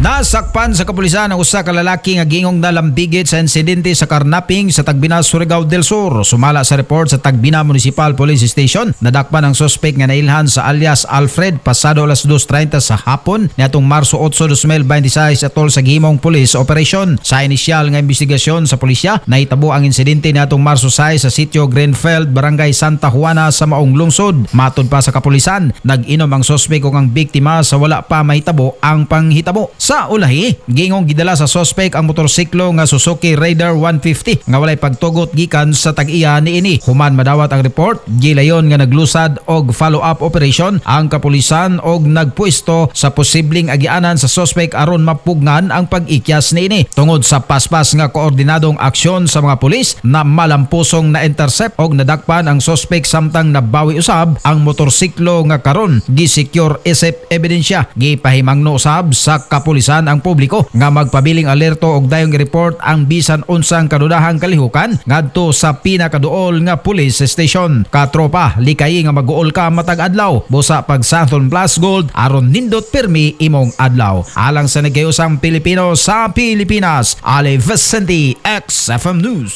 Nasakpan sa kapulisan ang usa ka lalaki nga gingong nalambigit sa insidente sa carnapping sa Tagbina, Surigao del Sur. Sumala sa report sa Tagbina Municipal Police Station, nadakpan ang suspect nga nailhan sa alias Alfred pasado alas 2:30 sa hapon niadtong Marso 8, 2026 atol sa gihimong police operation. Sa inisyal nga investigasyon sa pulisya, nahitabo ang insidente niadtong Marso 6 sa sitio Greenfield, Barangay Santa Juana sa maong lungsod. Matod pa sa kapulisan, nag-inom ang suspect ug ang biktima sa wala pa mahitabo ang panghitabo. Sa ulahi, gingong gidala sa suspect ang motorsiklo nga Suzuki Raider 150 nga walay pagtugot gikan sa tag-iya niini. Human madawat ang report, gilayon nga naglusad og follow-up operation ang kapulisan og nagpuesto sa posibleng agianan sa suspect aron mapugngan ang pag-ikyas niini. Tungod sa paspas nga koordinadong aksyon sa mga pulis, na malampusong na intercept og nadakpan ang suspect samtang nabawi usab ang motorsiklo nga karon gi-secure isip ebidensya. Gipahimangno usab sa kapulisan ang publiko nga magpabiling alerto og dayong report ang bisan unsang kadudahang kalihukan ngadto sa pinakaduol nga police station. Katropa, likayi nga mag-uol ka matag adlaw. Busa pag Xanthone Plus Gold aron nindot pirmi imong adlaw. Alang sa nagkayusang Pilipino sa Pilipinas, Ale Vicente, XFM News.